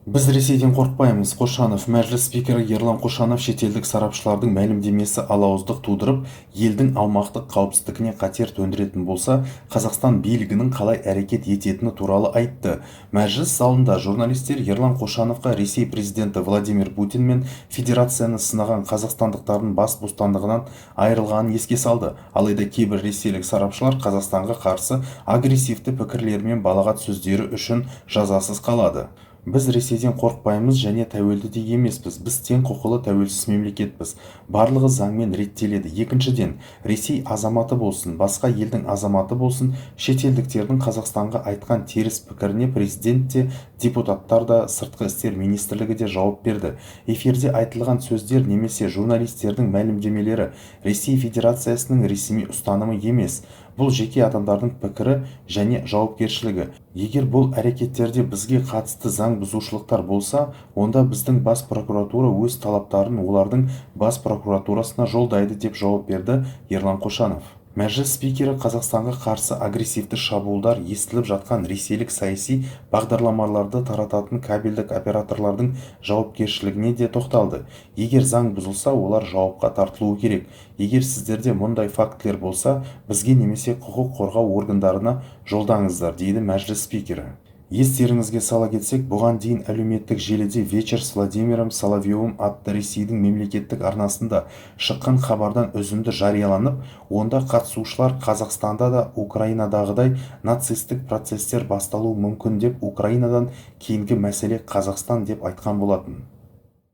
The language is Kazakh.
Біз Ресейден қорықпаймыз: Қошанов. Мәжіліс спикері Ерлан Қошанов шетелдік сарапшылардың мәлімдемесі алауыздық тудырып, елдің аумақтық қауіпсіздігіне қатер төндіретін болса, Қазақстан билігінің қалай әрекет ететіні туралы айтты. Мәжіліс залында журналистер Ерлан Қошановқа Ресей президенті Владимир Путин мен федерацияны сынаған қазақстандықтардың бас бостандығынан айырылғанын еске салды. Алайда кейбір ресейлік сарапшылар Қазақстанға қарсы агрессивті пікірлері мен балағат сөздері үшін жазасыз қалады. Біз Ресейден қорықпаймыз және тәуелді де емеспіз. Біз тең құқылы тәуелсіз мемлекетпіз. Барлығы заңмен реттеледі. Екіншіден, Ресей азаматы болсын, басқа елдің азаматы болсын, шетелдіктердің Қазақстанға айтқан теріс пікіріне президент те, депутаттар да, Сыртқы істер министрлігі де жауап берді. Эфирде айтылған сөздер немесе журналистердің мәлімдемелері Ресей Федерациясының ресми ұстанымы емес. Бұл жеке адамдардың пікірі және жауапкершілігі. Егер бұл әрекеттерде бізге қатысты заң бұзушылықтар болса, онда біздің бас прокуратура өз талаптарын олардың бас прокуратурасына жолдайды, деп жауап берді Ерлан Қошанов. Мәжіліс спикері Қазақстанға қарсы агрессивті шабуылдар естіліп жатқан ресейлік саяси бағдарламаларды тарататын кабельдік операторлардың жауапкершілігіне де тоқталды. Егер заң бұзылса, олар жауапқа тартылуы керек. Егер сіздерде мұндай фактілер болса, бізге немесе құқық қорғау органдарына жолдаңыздар, дейді мәжіліс спикері. Естеріңізге сала кетсек, бұған дейін әлеуметтік желіде «Вечер с Владимиром Соловьевым» атты Ресейдің мемлекеттік арнасында шыққан хабардан үзінді жарияланып, онда қатысушылар Қазақстанда да Украинадағыдай нацистік процестер басталуы мүмкін деп, Украинадан кейінгі мәселе Қазақстан деп айтқан болатын.